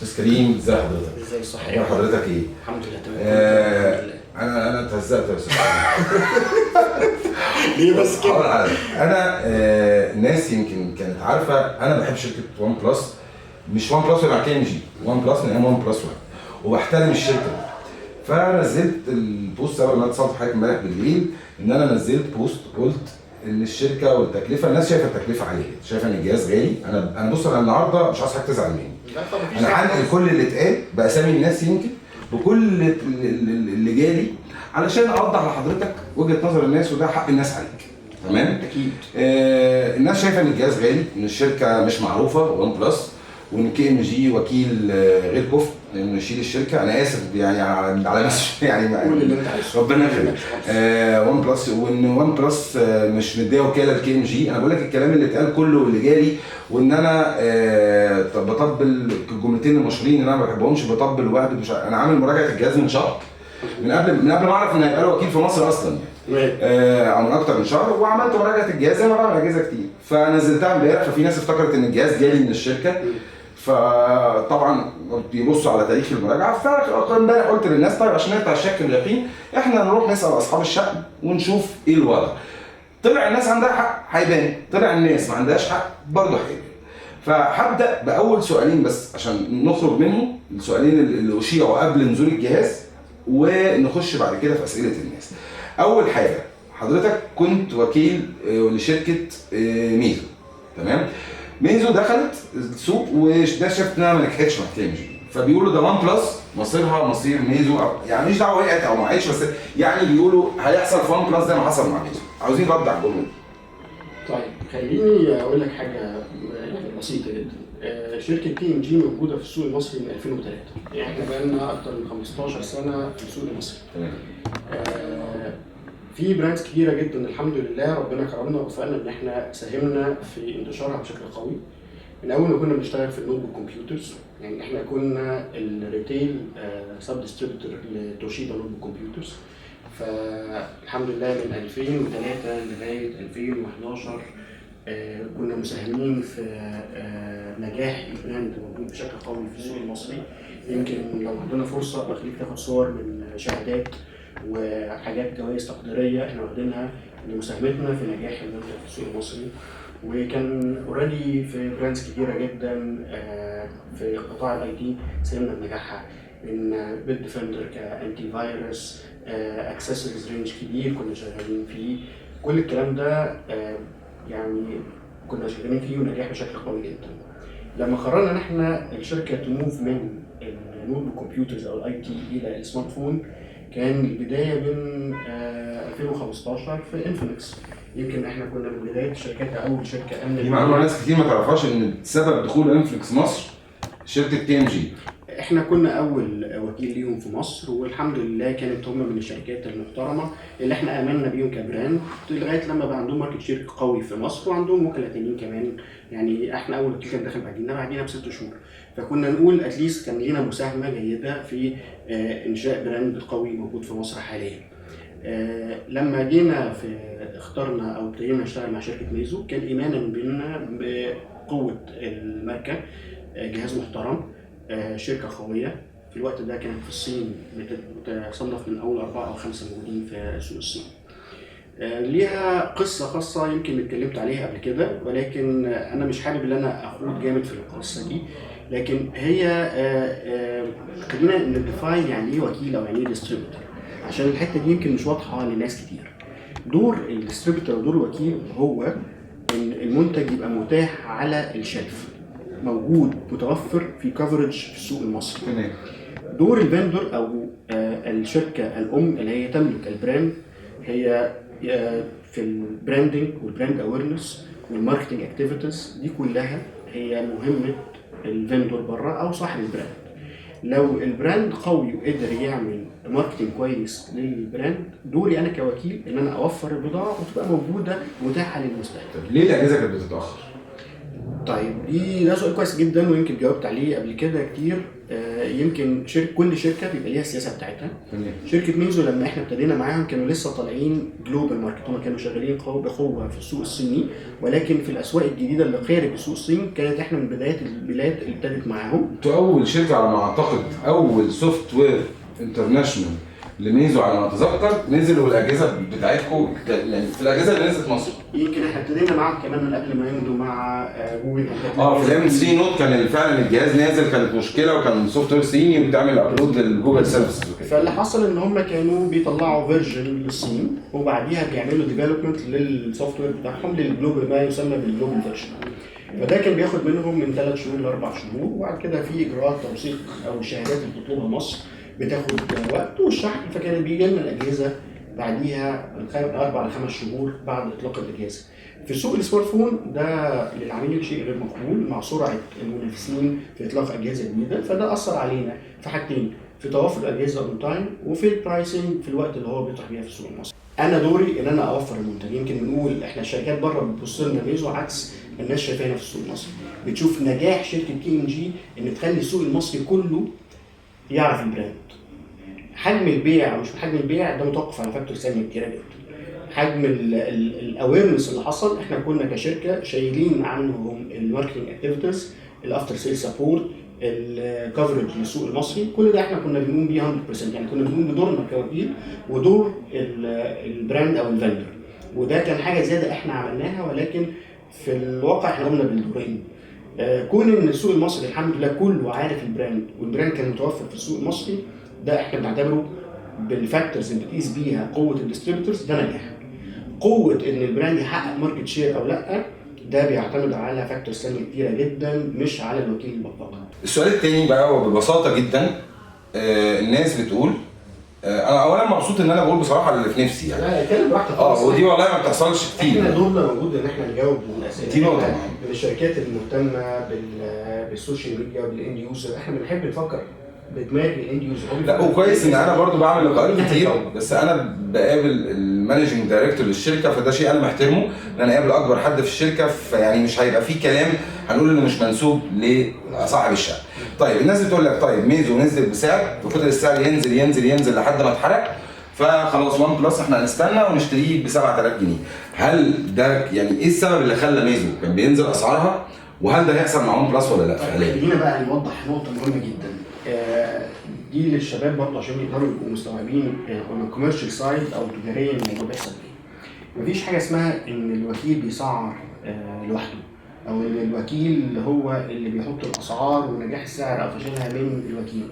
استاذ كريم، ازي حضرتك؟ ازاي الصحة؟ اخبار حضرتك ايه؟ الحمد لله تمام. آه. الحمد لله. انا اتهزقت يا استاذ. ليه بس هقول كده؟ لحضرتك انا ناس يمكن كانت عارفه انا بحب شركة OnePlus، مش OnePlus ولا KMG، OnePlus من ايام OnePlus 1، وبحترم الشركة دي. فنزلت ال post اول ما اتصلت بحضرتك امبارح بالليل ان انا نزلت post، قلت ان الشركة والتكلفه، الناس شايفه التكلفة عالية جدا، شايفه ان الجهاز غالي. انا بص، انا النهارده مش عايز حضرتك تزعل مني. لا طبعا مفيش. انا هنقل كل اللي اتقال باسامي الناس، يمكن بكل اللي جالي، علشان اوضح لحضرتك وجهه نظر الناس، وده حق الناس عليك، تمام؟ اكيد. الناس شايفه ان الجهاز غالي، ان الشركة مش معروفة OnePlus، وان KMG وكيل غير كفء انه يشيل الشركه. انا اسف يعني على نفسي يعني. قول اللي انت عايزه. ربنا يخليك. خالص. OnePlus، وان OnePlus مش مديه وكالة ل KMG. انا بقول لك الكلام اللي اتقال كله واللي جالي، وان انا طب بطبل، الجملتين المشهورين اللي انا ما بحبهمش، بطبل وهبد مش عارف. انا عامل مراجعه الجهاز من شهر، من قبل ما اعرف ان هيبقى له وكيل في مصر اصلا يعني. او من اكتر من شهر، وعملت مراجعه الجهاز زي ما بعمل اجهزة كتير، فنزلتها امبارح، ففي ناس افتكرت ان الجهاز جالي من الشركه، فطبعا بيبصوا على تاريخ المراجعه. فامبارح قلت للناس طيب عشان نقطع الشك باليقين احنا نروح نسال اصحاب الشأن ونشوف ايه الوضع. طلع الناس عندها حق هيبان، طلع الناس ما عندهاش حق برضه هيبان. فهبدا باول سؤالين بس عشان نخرج منهم، السؤالين اللي اشيعوا قبل نزول الجهاز، ونخش بعد كده في اسئلة الناس. اول حاجة، حضرتك كنت وكيل لشركة Meizu، تمام؟ Meizu دخلت السوق وده شافت انها ما نجحتش مع KMG، فبيقولوا ده OnePlus مصيرها مصير Meizu، يعني مش دعوه وقعت او ما وقعتش، بس يعني بيقولوا هيحصل في OnePlus زي ما حصل مع Meizu. عاوزين رد على الجملة دي. طيب، خليني اقول لك حاجة يعني بسيطة جدا. شركة KMG موجودة في السوق المصري من 2003، يعني احنا بقالنا اكتر من 15 سنة في السوق المصري. في brands كتيرة جدا، الحمد لله ربنا كرمنا ووفقنا ان احنا ساهمنا في انتشارها بشكل قوي من اول ما كنا بنشتغل في ال notebook computers. يعني احنا كنا ال retail sub distributor ل Toshiba notebook computers، فالحمد لله من 2003 لغاية 2011 كنا مساهمين في نجاح ال brand موجود بشكل قوي في السوق المصري. يمكن لو عندنا فرصة بخليك تاخد صور من شهادات وحاجات جوائز تقديرية احنا واخدينها لمساهمتنا في نجاح المنتج في السوق المصري. وكان already في brands كتيرة جدا في قطاع ال IT ساهمنا بنجاحها، من Bitdefender ك antivirus، accessories range كبير كنا شغالين فيه. كل الكلام ده يعني كنا شغالين فيه ونجاح بشكل قوي جدا. لما قررنا ان احنا الشركة ت move من ال notebook computers او ال IT الى ال smartphone، كان البداية من 2015 في Infinix. يمكن احنا كنا من بداية الشركات، اول شركة امنت. دي معلومة ناس كتير ما تعرفهاش، ان سبب دخول Infinix مصر شركة KMG. احنا كنا اول وكيل ليهم في مصر، والحمد لله كانت هم من الشركات المحترمة اللي احنا امنا بيهم ك brand لغاية لما بقى عندهم market share قوي في مصر وعندهم وكلاء تانيين كمان. يعني احنا اول وكيل كان دخل بعدينا ب6 شهور، فكنا نقول at least كان لينا مساهمة جيدة في انشاء brand قوي موجود في مصر حاليا. لما جينا في اخترنا او ابتدينا نشتغل مع شركة Meizu، كان ايمانا بينا بقوة الماركه، جهاز محترم، شركة قويه. في الوقت ده كانت في الصين بتصنف من اول اربعة او خمسة موجودين في سوق الصين. ليها قصة خاصة يمكن اتكلمت عليها قبل كده، ولكن انا مش حابب ان انا اخوض جامد في القصة دي، لكن هي خلينا ن define يعني ايه وكيل او يعني ايه distributor، عشان الحتة دي يمكن مش واضحة لناس كتير. دور ال distributor ودور الوكيل هو ان المنتج يبقى متاح على ال shelf، موجود متوفر في coverage في السوق المصري. دور ال vendor او الشركة الام اللي هي تملك ال brand هي في ال branding وال brand awareness وال marketing activities، دي كلها هي مهمة ال vendor بره او صاحب ال brand. لو ال brand قوي وقدر يعمل marketing كويس لل brand، دوري انا كوكيل ان انا اوفر البضاعة وتبقى موجودة متاحة للمستهلك. طب ليه الاجهزة كانت بتتاخر؟ طيب، ده سؤال كويس جدا ويمكن جاوبت عليه قبل كده كتير. يمكن كل شركة بيبقى ليها السياسة بتاعتها. شركة ميزو لما احنا ابتدينا معاهم كانوا لسه طالعين global market، هم كانوا شغالين بقوة في السوق الصيني، ولكن في الاسواق الجديدة اللي خارج السوق الصيني كانت احنا من بداية البلاد اللي ابتدت معاهم. انتوا اول شركة على ما اعتقد، اول software international لميزو على ما اتذكر نزل، والاجهزة بتاعتكم يعني في الاجهزة اللي نزلت مصر. يمكن احنا ابتدينا معاهم كمان من قبل ما يمضوا مع جوجل. في ال M3 Note كان فعلا الجهاز نازل، كانت مشكلة وكان software صيني وبتعمل upload لل Google services وكده. فاللي حصل ان هم كانوا بيطلعوا version للصين وبعديها بيعملوا development لل software بتاعهم لل global، ما يسمى بال global version. فده كان بياخد منهم من 3 شهور ل 4 شهور، وبعد كده في اجراءات توثيق او الشهادات اللي بتطلبها مصر بتاخد وقت والشحن، فكان بيجي لنا الاجهزة بعديها 4 ل 5 شهور بعد اطلاق الاجهزة. في سوق ال smartphone ده للعميل شيء غير مقبول مع سرعة المنافسين في اطلاق اجهزة جديدة، فده اثر علينا في حاجتين، في توافر الاجهزة on time وفي ال pricing في الوقت اللي هو بيطرح بيها في السوق المصري. انا دوري ان انا اوفر المنتج. يمكن بنقول احنا الشركات بره بتبص لنا ميزو عكس الناس شايفانا في السوق المصري، بتشوف نجاح شركة KMG ان تخلي السوق المصري كله يعرف ال brand. حجم البيع مش حجم البيع ده متوقف على factor ثانية كتيرة جدا. حجم ال awareness اللي حصل، احنا كنا كشركة شايلين عنهم ال marketing activities، ال after sale support، ال coverage للسوق المصري، كل ده احنا كنا بنقوم بيه 100%. يعني كنا بنقوم بدورنا كوكيل ودور ال brand او ال vendor، وده كان حاجة زيادة احنا عملناها، ولكن في الواقع احنا قمنا بالدورين. كون ان السوق المصري الحمد لله كله عارف ال brand، وال brand كان متوفر في السوق المصري، ده احنا بنعتبره بال factors اللي بتقيس بيها قوة ال distributors ده نجاح. قوة ان ال brand يحقق market share او لا، ده بيعتمد على factors ثانية كتيرة جدا مش على الوكيل فقط. السؤال الثاني بقى وببساطة جدا، الناس بتقول، انا اولا مبسوط ان انا بقول بصراحة اللي في نفسي يعني. لا اتكلم براحتك خالص. ودي والله ما بتحصلش كتير. احنا دورنا موجود ان احنا نجاوب الاسئلة. دي نقطة من الشركات المهتمة بال social media وبال end user، احنا بنحب نفكر بدماغ ال end user. لا وكويس ان انا برضو بعمل لقاءات كتير، بس انا بقابل ال managing director للشركة، فده شيء انا محترمه ان انا اقابل اكبر حد في الشركة، فيعني مش هيبقى فيه كلام هنقول انه مش منسوب لصاحب الشأن. طيب الناس بتقول لك طيب ميزو نزل بسعر وفضل السعر ينزل ينزل ينزل لحد ما اتحرق، فخلاص OnePlus احنا هنستنى ونشتريه ب 7000 جنيه. هل ده يعني ايه السبب اللي خلى ميزو كان بينزل اسعارها، وهل ده هيحصل مع OnePlus ولا لا فعليا؟ خلينا بقى نوضح نقطة مهمة جدا، دي للشباب برضه عشان يقدروا يبقوا مستوعبين on commercial side او تجاريا الموضوع بيحصل ايه. مفيش حاجة اسمها ان الوكيل بيسعر لوحده، او ان الوكيل هو اللي بيحط الاسعار ونجاح السعر او فشلها من الوكيل.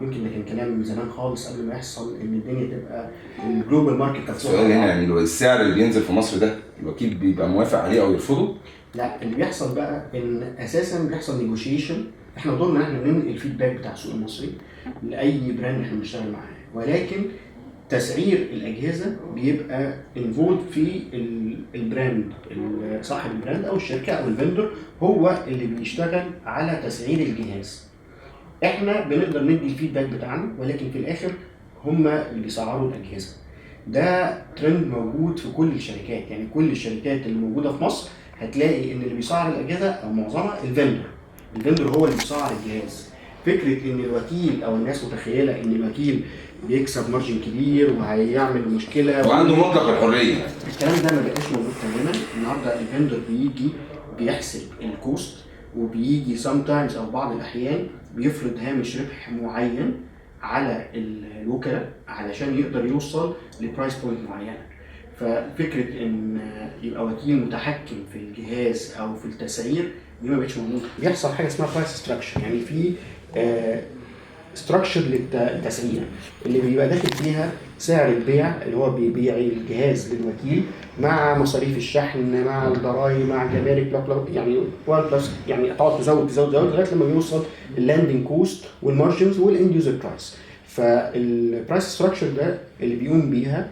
يمكن ده كان كلام من زمان خالص قبل ما يحصل ان الدنيا تبقى ال global market. السؤال هنا يعني السعر اللي بينزل في مصر ده الوكيل بيبقى موافق عليه او يرفضه؟ لا، اللي بيحصل بقى ان اساسا بيحصل negotiation. احنا دورنا ان احنا ننقل ال feedback بتاع السوق المصري لاي brand احنا بنشتغل معاه، ولكن تسعير الاجهزة بيبقى involved في ال brand، صاحب ال brand او الشركة او ال vendor هو اللي بيشتغل على تسعير الجهاز. احنا بنقدر ندي ال feedback بتاعنا، ولكن في الاخر هم اللي بيسعروا الاجهزة. ده ترند موجود في كل الشركات، يعني كل الشركات اللي موجودة في مصر هتلاقي ان اللي بيسعر الاجهزة او معظمها ال vendor. ال vendor هو اللي بيسعر الجهاز. فكرة ان الوكيل او الناس متخيله ان الوكيل بيكسب margin كبير وهيعمل مشكلة وعنده مطلق الحرية، الكلام ده ما بقاش موجود تماما. النهارده ال vendor بيجي بيحسب ال cost، وبيجي sometimes او بعض الاحيان بيفرض هامش ربح معين على الوكلاء علشان يقدر يوصل ل price point معينة. ففكره ان يبقى وكيل متحكم في الجهاز او في التسعير دي ما بقتش موجودة. بيحصل حاجة اسمها price structure، يعني في structure للتسعير اللي بيبقى داخل فيها سعر البيع اللي هو بيبيع الجهاز للوكيل مع مصاريف الشحن مع الضرايب مع الجمارك بلا بلا، يعني 1 plus، يعني تقعد تزود تزود تزود لغاية لما بيوصل ال landing cost وال margins وال end user price. فال price structure ده اللي بيقوم بيها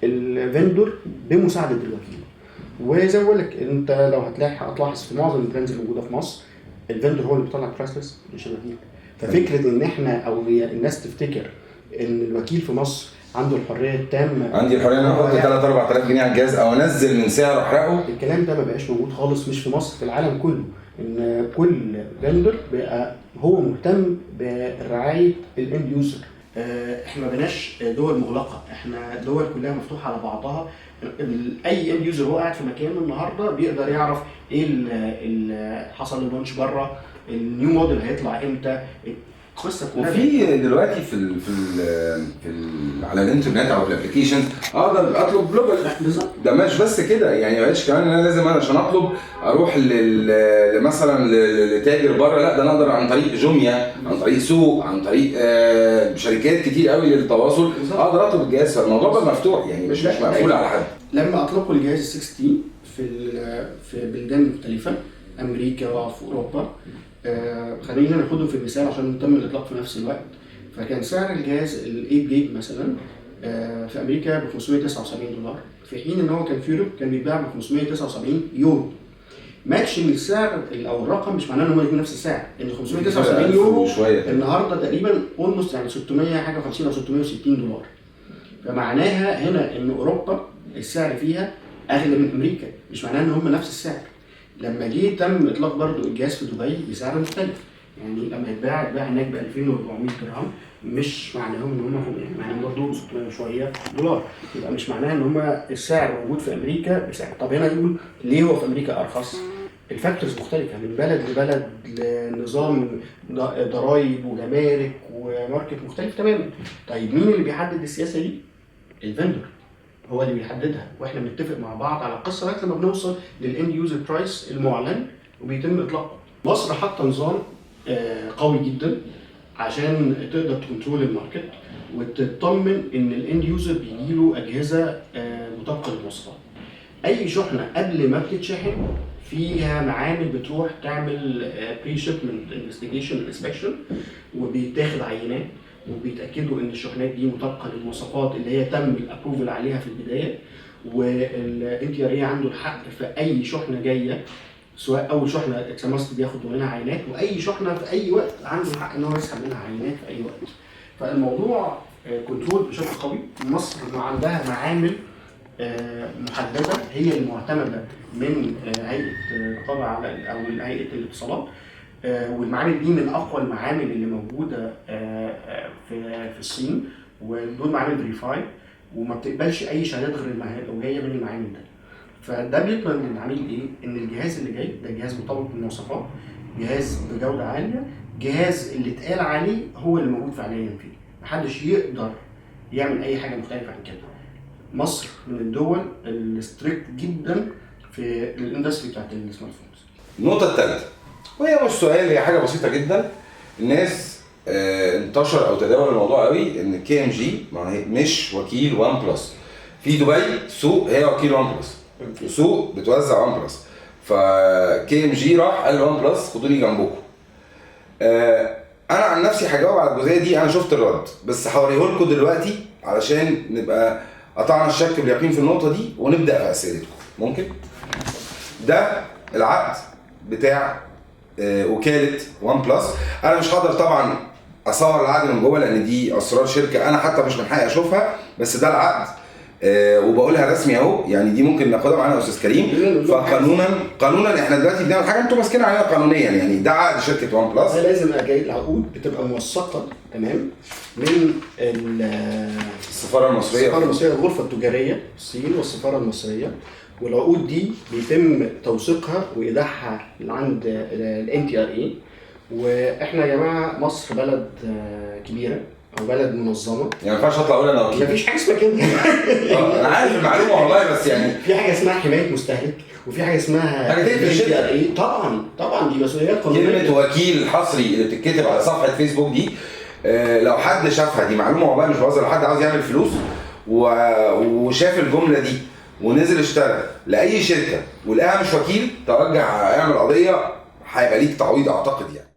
ال vendor بمساعدة الوكيل. وزي ما بقول لك انت لو هتلاحظ في معظم ال brands الموجودة في مصر ال vendor هو اللي بيطلع price list مش الوكيل. ففكره ان احنا او الناس تفتكر ان الوكيل في مصر عنده الحرية التامة. عندي الحرية ان انا احط 3 4000 جنيه على الجهاز او انزل من سعره احرقه. الكلام ده ما بقاش موجود خالص، مش في مصر، في العالم كله، ان كل vendor بقى هو مهتم برعاية ال end user. احنا ما بقيناش دول مغلقه، احنا دول كلها مفتوحة على بعضها. اي end user هو قاعد في مكانه النهارده بيقدر يعرف ايه اللي حصل له launch بره، ال new model هيطلع امتى، القصة كلها. وفي دلوقتي في ال في ال في ال على الانترنت او ال applications اقدر اطلب global. بالظبط. ده مش بس كده يعني، معلش كمان ان انا لازم انا عشان اطلب اروح مثلا لتاجر بره، لا ده انا اقدر عن طريق جوميا، عن طريق سوق، عن طريق شركات كتير قوي للتواصل اقدر اطلب الجهاز. فالموضوع بقى مفتوح يعني، مش مقفول على حد. لما اطلقوا الجهاز 16 في بلدان مختلفه، امريكا وفي اوروبا، خلينا ناخدهم في المثال عشان تم الاطلاق في نفس الوقت. فكان سعر الجهاز ال 8 جيج مثلا في امريكا ب $579، في حين ان هو كان في Europe كان بيتباع ب 579 يورو. matching السعر او الرقم مش معناه ان هم الاثنين نفس السعر، ان 579 يورو شوية النهارده تقريبا almost يعني 600 حاجة 50 او 660 دولار. فمعناها هنا ان اوروبا السعر فيها اغلى من امريكا، مش معناها ان هم نفس السعر. لما جه تم اطلاق برضو الجهاز في دبي بسعر مختلف، يعني لما اتباع هناك ب 2400 درهم، مش معناهم ان هم يعني معناهم برضو 600 وشوية دولار، يبقى مش معناها ان هم السعر موجود في امريكا بسعر. طب هنا يقول ليه هو في امريكا ارخص؟ ال factors مختلفة من بلد لبلد، لنظام ضرايب وجمارك و market مختلف تماما. طيب مين اللي بيحدد السياسة دي؟ ال vendor هو اللي بيحددها، واحنا بنتفق مع بعض على القصة لغاية لما بنوصل لل end user price المعلن وبيتم اطلاقه. مصر حاطه نظام قوي جدا عشان تقدر ت control ال market وتطمن ان ال end user بيجيله اجهزة مطابقه للمواصفات. اي شحنه قبل ما بتتشحن فيها معامل بتروح تعمل pre-shipment investigation inspection، وبيتاخد عينات وبيتاكدوا ان الشحنات دي مطابقه للمواصفات اللي هي تم ال approval عليها في البداية. وال NTRA عنده الحق في اي شحنه جاية، سواء اول شحنه اتسمست بياخد منها عينات، واي شحنه في اي وقت عنده الحق ان هو يسحب منها عينات في اي وقت. فالموضوع control بشكل قوي. مصر عندها معامل محددة هي المعتمدة من هيئة الرقابة على او هيئة الاتصالات، والمعامل دي من اقوى المعامل اللي موجودة في الصين، ودول معامل verified وما بتقبلش اي شهادات غير لو جاية من المعامل ده. فده بيضمن للعميل ايه؟ ان الجهاز اللي جاي ده جهاز مطابق للمواصفات، جهاز بجوده عالية، جهاز اللي اتقال عليه هو اللي موجود فعليا فيه، محدش يقدر يعمل اي حاجة مختلفة عن كده. مصر من الدول ال strict جدا في ال industry بتاعت ال smartphones. النقطة الثالثة، وهي مش سؤال، هي حاجة بسيطة جدا. الناس انتشر او تداول الموضوع قوي ان KMG مش وكيل OnePlus في دبي. سوق هي وكيل OnePlus، سوق بتوزع OnePlus، ف KMG راح قال OnePlus خدوني جنبكم. انا عن نفسي هجاوب على الجزئية دي، انا شفت الرد بس هوريه لكم دلوقتي علشان نبقى قطعنا الشك باليقين في النقطة دي ونبدا في اسئلتكم. ممكن ده العقد بتاع وكالة OnePlus. انا مش هقدر طبعا اصور العقد من جوه لان دي اسرار شركة، انا حتى مش من حقي اشوفها، بس ده العقد وبقولها رسمي اهو، يعني دي ممكن ناخدها معانا يا استاذ كريم. فقانونا قانونا احنا دلوقتي بنعمل حاجة انتوا ماسكين عليها قانونيا، يعني ده عقد شركة OnePlus. ده لازم اجي العقود بتبقى موثقة تمام من السفارة المصرية، السفارة المصرية، الغرفة التجارية الصين والسفاره المصرية، والعقود دي بيتم توثيقها وايداعها عند ال NTRA. واحنا يا جماعة مصر بلد كبيرة او بلد منظمة، يعني ما ينفعش اطلع اقول انا وكيل، مفيش حاجة اسمها كده. انا عارف المعلومة والله، بس يعني في حاجة اسمها حماية مستهلك وفي حاجة اسمها حاجة في الشركة. طبعا طبعا دي مسؤوليات قانونية. كلمة وكيل حصري اللي بتتكتب على صفحة فيسبوك دي لو حد شافها، دي معلومة والله مش بهزر، لو حد عاوز يعمل فلوس وشاف الجملة دي ونزل اشترى لاي شركة ولقاها مش وكيل، توجه اعمل قضية، هيبقى ليك تعويض اعتقد يعني.